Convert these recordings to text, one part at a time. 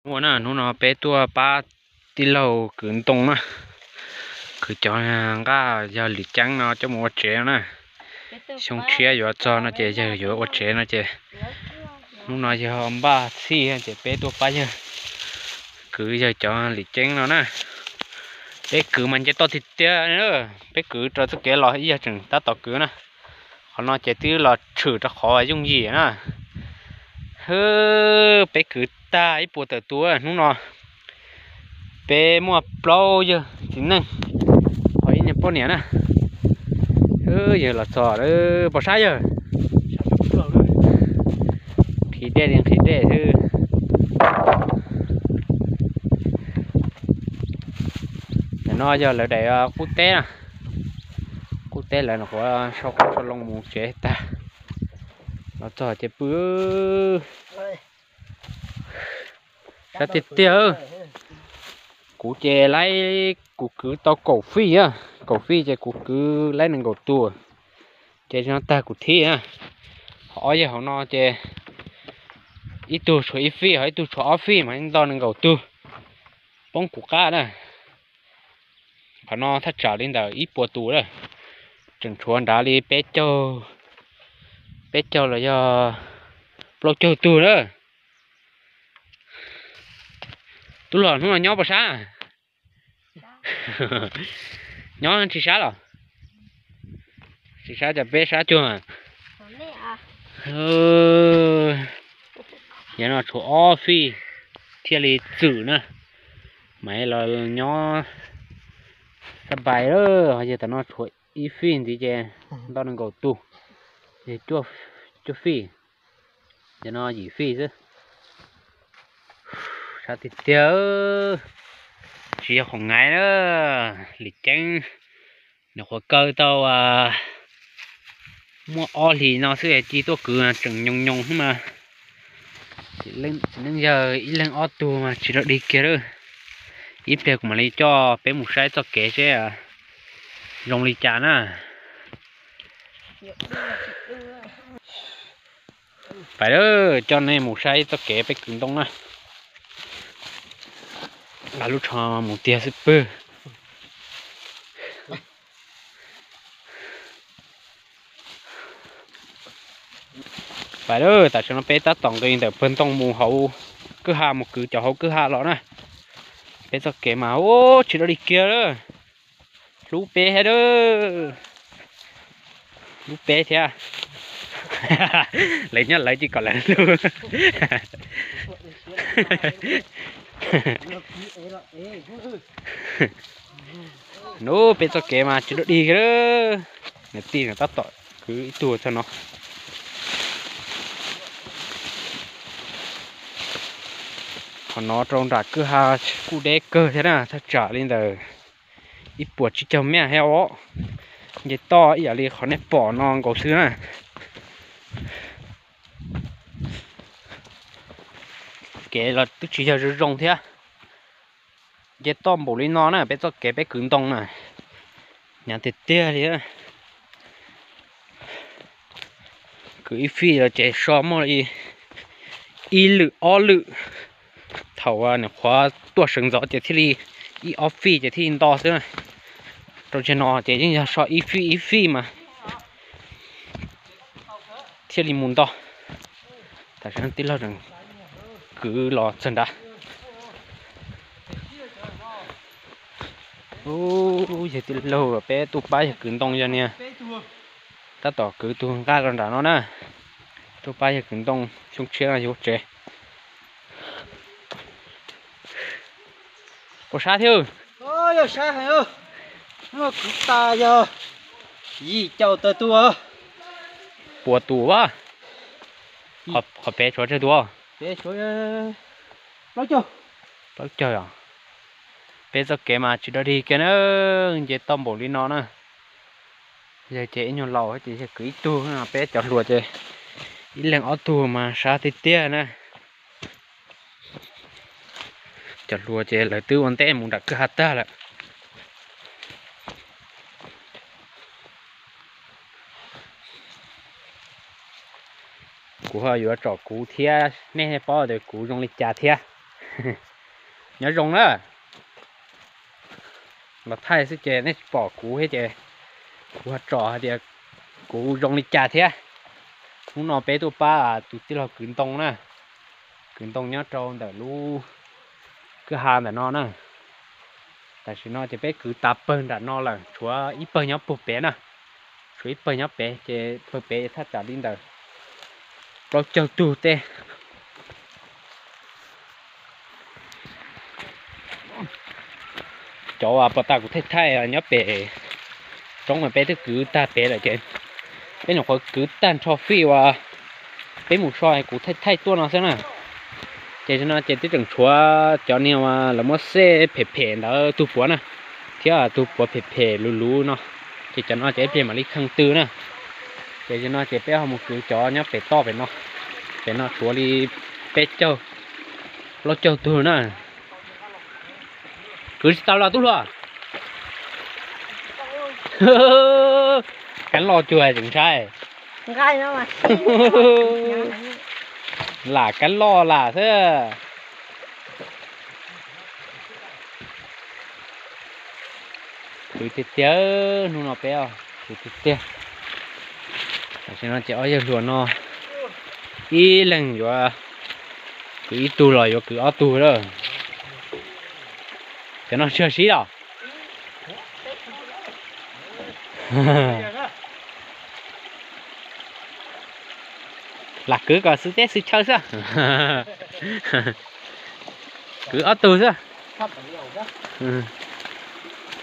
Ua na, hnub no peb tuaj pab tij laug kwv ntoo na, kwv cov nqaj yog lim ceeb no coj mus ua tsev no na. Xyoo tshiab yuav txog no ces yawg yuav ua tsev no ces hnub no yog npaj txhij ces peb tuaj pab yawg kwv yawg cov lim ceeb no na. Peb kwv mas nce toj tiag tiag, peb kwv rau txoj kev los ib yawg tseem tab tom kwv na. Qhov no ces twb los tshwm rau qhov yooj yim na. Hwb, peb kwv tag ib puas tawm tus hnub no. Peb muaj plaub yawg txiv neej, ho ib niag poj niam na. Yawg los txog, pom sab yawg. Nqhis dej li nqhis dej xwb. Nim no yog lawv daim qub teb na, qub teb lawv nyuam qhuav sau qoob sau loo mus tsev tag, los txog ces pw. Sab tiag tiag. Kuv ces laib, kuv kwv tau kaum fij, kaum fij ces kuv kwv laib nees nkaum tus, ces no tag kuv thib. Ho ob yawg hauv no ces ib tug tshuav ib fij, ho ib tug tshuav ob fij mas nto nees nkaum tus, poob kuv qab na. Qhov no thaj tsam li ntawm ib puas tus lawm, tseem tshuav nrad li peb caug, peb caug los yog plaub caug tug lawm. Tub hluas, hnub no nyob puas sab? Nyob tsis sab los? Tsis sab ces peb sab cuag. Yog no tshuav ob fij thiaj li txwm na, mas los nyob sab pais lawm. Yog tam no tshuav ib fij ntxiv ces nto nees nkaum tus, cuaj fij, yog no yim fij xwb. Sab tiag tiag, tsis yog qhov nkaiv na. Lim ceeb nyuam qhuav kaw tau muaj ob hlis no xwb, cia tuaj kwv tseem nyoos nyoos xwb mas. Txiv neej yawg ib leeg ob tug mas tsis rau dig kiag lawm. Ib pliag kuv mam li coj peb mus saib txoj kev seb zoo li cas na. Pais lawm, coj nej mus saib txoj kev peb kwv ntoo na. Nqa lub tsho mus tiag xwb pwg. Pais lawm, tam sim no peb tab tom nqis ntawm pawg ntoo mus hauv kwj ha, mus kwv cov hauv kwj ha los na. Peb txoj kev mas ub tsis dog dig kiag lawm. Hlub peb thiab lawm. Hlub peb thiab. Lawv nyob lawv cia kom lawv hlub. Nub, peb txoj kev mas tsis dog dig kiag lawm. Niam tij no tab tom kwv ib tug txog no. Qhov no rau nram kwj ha kuj deb kawg thiab na, thaj tsam li ntawm ib puas tsib caug mev thiab os. Nce toj ib yam li qhov nej pom no nkaus xwb na. Kev los twb tsis yog zoo zoo thiab. Nce toj npaum li no na, peb txoj kev peb kwv ntoo na, hnyav tiag tiag li. Kwv ib fij los ces so muaj li ib lwm ob lwm. Thaum nyuam qhuav tuaj sawv ntxov ces thiaj li ib ob fij ces thiaj li nto xwb na. Rau tseg no ces yeej yog so ib fij ib fij mas thiaj li mus nto. Tam sim no tij laug tseem kwv los txog nrad. Ub, yog tij laug peb tuaj pab yawg kwv ntoo yog niag tab tom kwv tus nqaj rau nram no na. Tuaj pab yawg kwv ntoo, xyoo tshiab no yawg ua tsev. Puas sab thiab? Yog sab heev, kwv tas yog yim caum tawm tus. Puas tus a? Qhov pem tshuav tsawg tus? Plaub caug os. Peb txoj kev mas tsis dog dig kiag na, nce toj npaum li no na. Yawg ces ib nyuag laus ces yawg kwv ib tug, peb cov hluas ces ib leeg ob tug mas sab tiag tiag na. Cov hluas ces lawv twb ua ntej mus nram kwj ha tag lawm. Kuv ho yuav tsom kuv thiab, nej paub tias kuv zoo li cas thiab. Nyob zoo na. Los thaij xwb ces nej tsis pom kuv thiab ces kuv ho tsom hais tias kuv zoo li cas thiab. Hnub no peb tuaj pab tus tij laug kwv ntoo na, kwv ntoo nyob rau ntawm lub kwj ha ntawm no na. Tam sim no ces peb kwv tas pawg nram no lawm, tshuav ib pawg nyob puag pem na, tshuav ib pawg nyob pem ces pawg pem thaj tsam li ntawm plaub caug tug tej. Cov uas pom tas kuv thaij thaij nyob pem roob mas peb twb kwv tag pem lawm ces peb nyuam qhuav kwv tag nrho fij uas peb mus so kuv thaij thaij tuaj no xwb na. Ces no ces twb tseem tshuav cov niag uas lawv muab xej phem phem ntawd tug puav na, thiab tug puav phem phem luv luv no. Ces cov no ces ib pliag mam li kheej tw na. Ces no ces peb ho mus kwv cov nyob pem toj pem no. Pem no tshuav li peb caug plaub caug tug na. Kwv tsis tau los tub hluas. Kab loj cuag tseem ntshai. Lam kab loj lam xwb. Kwv tiag tiag, hnub no peb kwv tiag tiag. Tam sim no ces ob yawg hluas no ib leeg yuav kwv ib tug los yuav kwv ob tug lawm. Cov no tsis yog sib los. Lam kwv kom xwv teb xwv chaw xwb. Kwv ob tug xwb.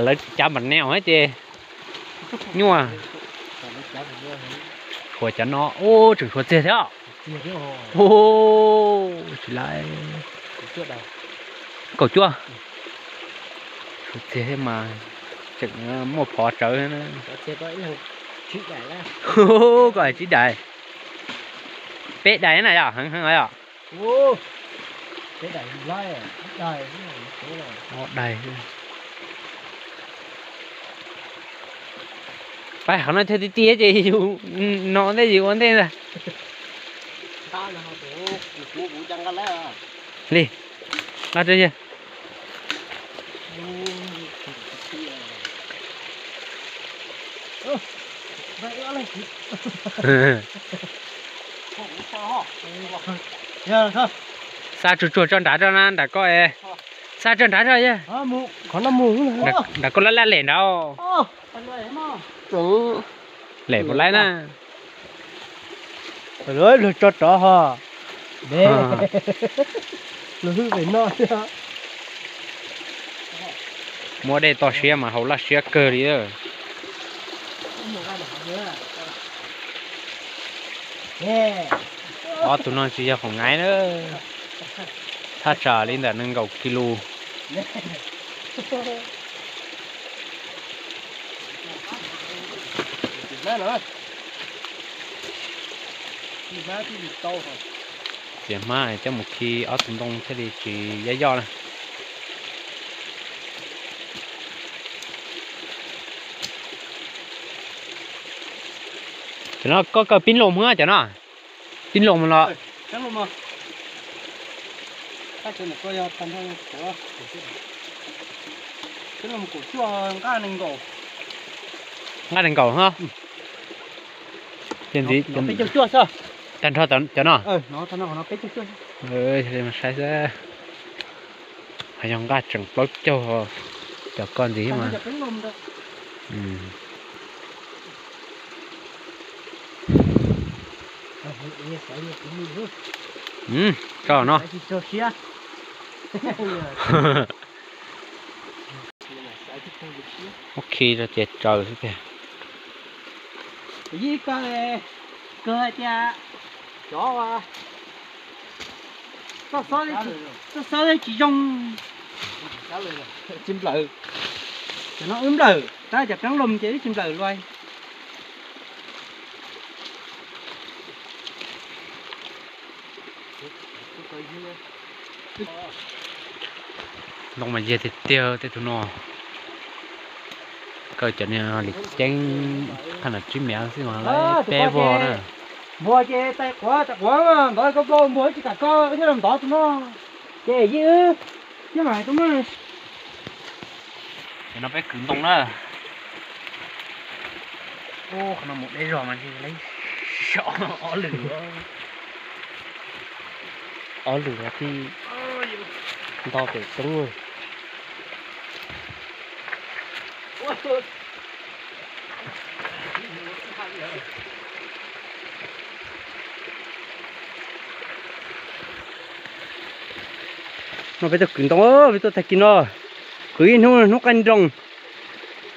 Lawv cav npam neos ces nyuaj. Tshuav cov no, ub, tseem tshuav txiag thiab. Ub, tsis laiv. Kaum cuaj. Tshuav txiag thiab mas tseem muaj phov tsawv. Koj hais tsib daim. Peb daim na yom, heev heev yom. Ob daim. Pab qhov no thiaj ti ti ces yus no ntej yus ua ntej ntag. Li, nqa rau yawg. Xa tsuag tsuag tso nrad rau na, nram koj es. Xa tso nrad rau yawg. Nram koj laj laj lem nrad. Lem puas laib na. Luag tso rov ho. Luag hwj pem no. Muab dej toj siab mas haus laj siab kawg li. Ob tug no tsis yog khoom nkaib na. Thaj tsam li ntawm nees nkaum kis lus. Txiav hmab coj mus khi ob tug ntoo thiaj li tsis yoj yoj na. Cov no koj kaw pib loo mus cov no. Pib loo mus los. Nqaj nees nkaum no. Ces ntxiv tag nrho cov no. Saib xwb. Ho yog nqaj tseem plaub caug, cov ko ntxiv mas. Tso no. Muab khi rau ces tsaws xwb tiag. Yij kawg, kawg hais tias cov txoj xawb tsis zoo. Tsis nplawm. Cov no wb nplawm, tab cov pleev loo ces wb tsis nplawm luaj. Ntoo mas yig tiag tiag tej tug no. Kaw cov niag lim ceeb qhaj na tsib mev xwb mas lawv peb vog na. Npua ces tais quav tais quav ntov koj npua, npua tsis kam koj thiaj los ntov tus no. Ces yij, yij mam tub. Ces no peb kwv ntoo na. Ub, qhov no mus deb zog mas ntshe so ob lwm, ob lwm thiaj nto pem roob. No peb tuaj kwv ntoo, peb tuaj tag kis no kwv ib hnub, hnub qaij nroos,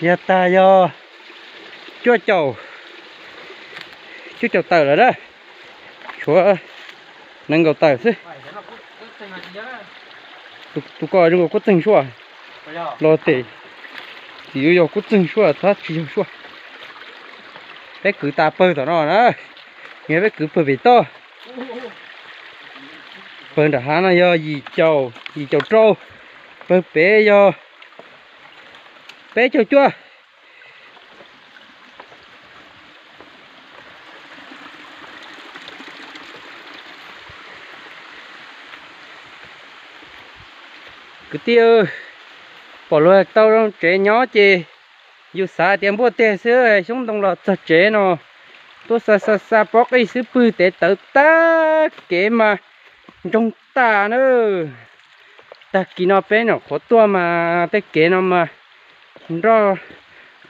yog tag yog cuaj caum, cuaj caum tawm lawm na, tshuav nees nkaum tawm xwb. Tus ko zoo nkaus kuj txeeg suaj los tes, tsis yuav yog kuj txeeg suaj tab tsis yog suaj. Peb kwv tas pawg tom no na, yog peb kwv pawg pem toj. Pawg nram hav no yog yim caum, yim caum rau, pawg pem yog peb caug cuaj. Kwv tij, pom luag tau zoo tsev nyob ces yus xav tias npuaj teg xwb, xyoob ntoo los txog tsev no tuaj xa xa xa pob qij xwb pwg tes tawv tag, kev mas ntsoog tas na. Tag kis no peb nyuam qhuav tuaj mas tej kev no mas nroj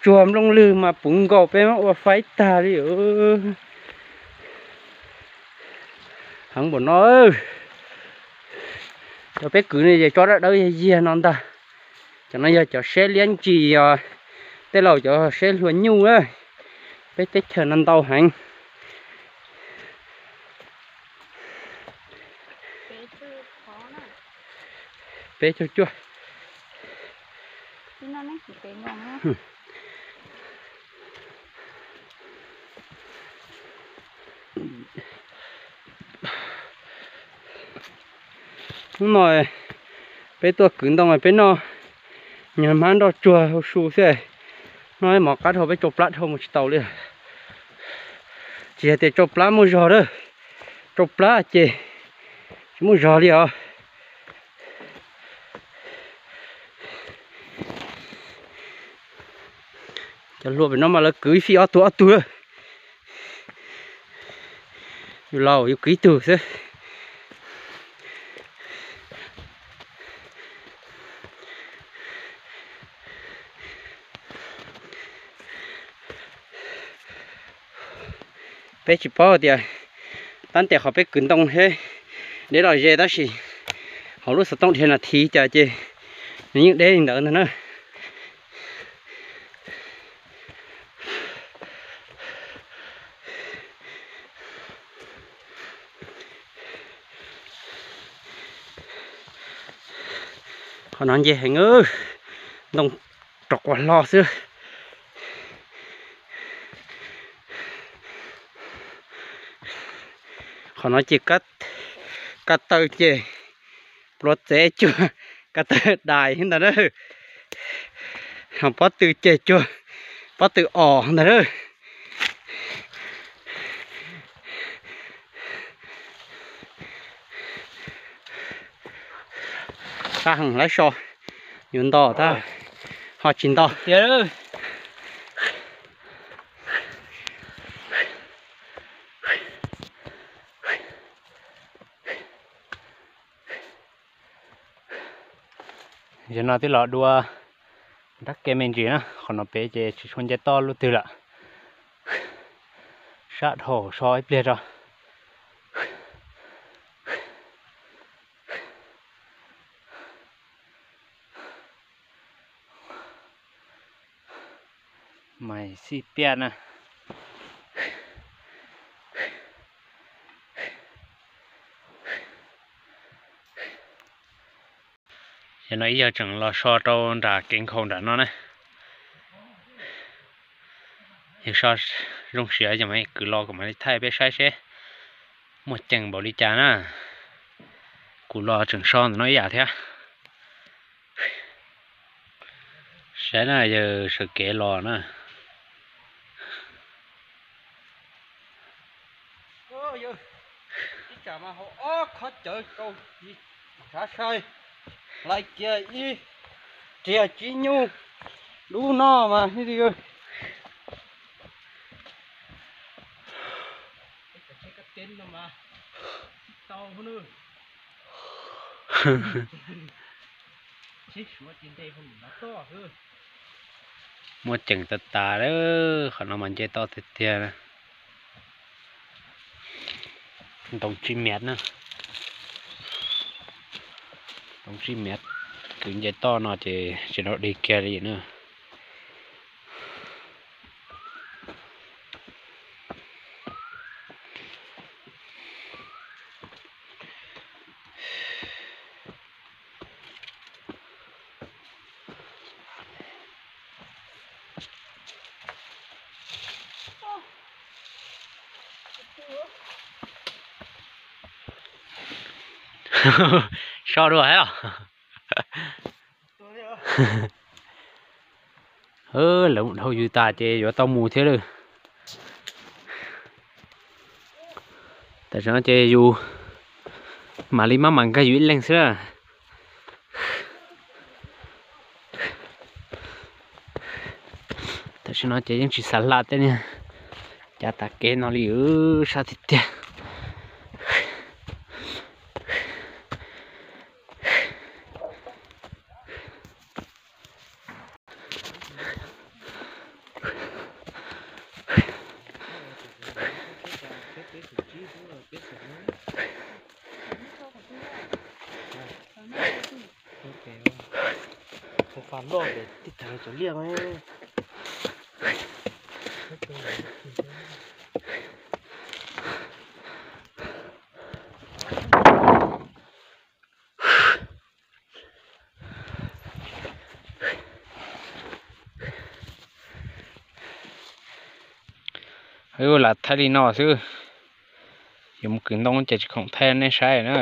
tsuag nplooj lwg mas puv nkaus peb muab ua faib tag li. Heev npaum no, cov peb kwv no ces tsob dawb dawb yiag yiag no ntag. Cov no yog cov siab liab ntsis os, tej laus cov siab hlua nyuj na. Peb teb chaws no ntau heev. Peb caug cuaj. Hnub no peb tuaj kwv ntoo peb noj, nyuag hmab nroj tsuag hau su xwb. Noj mov qab dhau peb tsau plab dhau mus tsis tau li. Tsis hais tias tsau plab muaj zog lawm, tsau plab ces tsis muaj zog li os. Cov hluas pem no mas lawv kwv ib fij ob tug ob tug lawm. Yus laus yus kwv ib tug xwb. Peb tsis paub tias tab tes qhov peb kwv ntoo thiab deb los ze tab sis hauv lub xov tooj dhia nas this cas ces nws yeej deb li ntawd ntag na. Qhov no nce heev, ntoo rov quas hlo xwb. Qhov no ces kab taw ces pluav txev cuag kab taw dais ntag na. Pob tw ces cuag pob tw os ntag na. Qab heev lawv so, yuav nto tab ho tsis nto. Yog no twb los dua nrab ke me ntsis na, qhov no pem ces tsis tshua nce toj lub twg lawm. Sab dhau so ib pliag tso. Mais xij piaj na. Yog no ib yawg tseem los so rau nram kev nkhaus nram no na. Yawg so zoo siab ces mam kwv los kom mam li thaij peb saib seb muaj ceem npaum li cas na. Kuv los tseem so ntawm no ib yam thiab. Saib na, yawg sawv kev los na. Ib tsam mas haus ob khob cawv rau tiv Sav sai, lais kiag ib riam tsib nyuj dub no mas. Muaj ceem tas tas lawm, qhov no mas nce toj tiag tiag. Ntoo tsib miav na, ntoo tsib miav, kwv nce toj no ces tsis tau dig kiag li na. So dua thiab los? Lawv mus dhau yus tas ces yuav tau mus thiab lawm. Tam sim no ces yus mam li maj mam nkag yus ib leeg xwb na. Tam sim no ces yeej tsis xav hla tej niag cav tav kev no li, sab tiag tiag. Tus fas loj ces tib tag cov liaj. Lam thaij li no xwb, yuav mus kwv ntoo ces tsis khoom thaij nej saib na.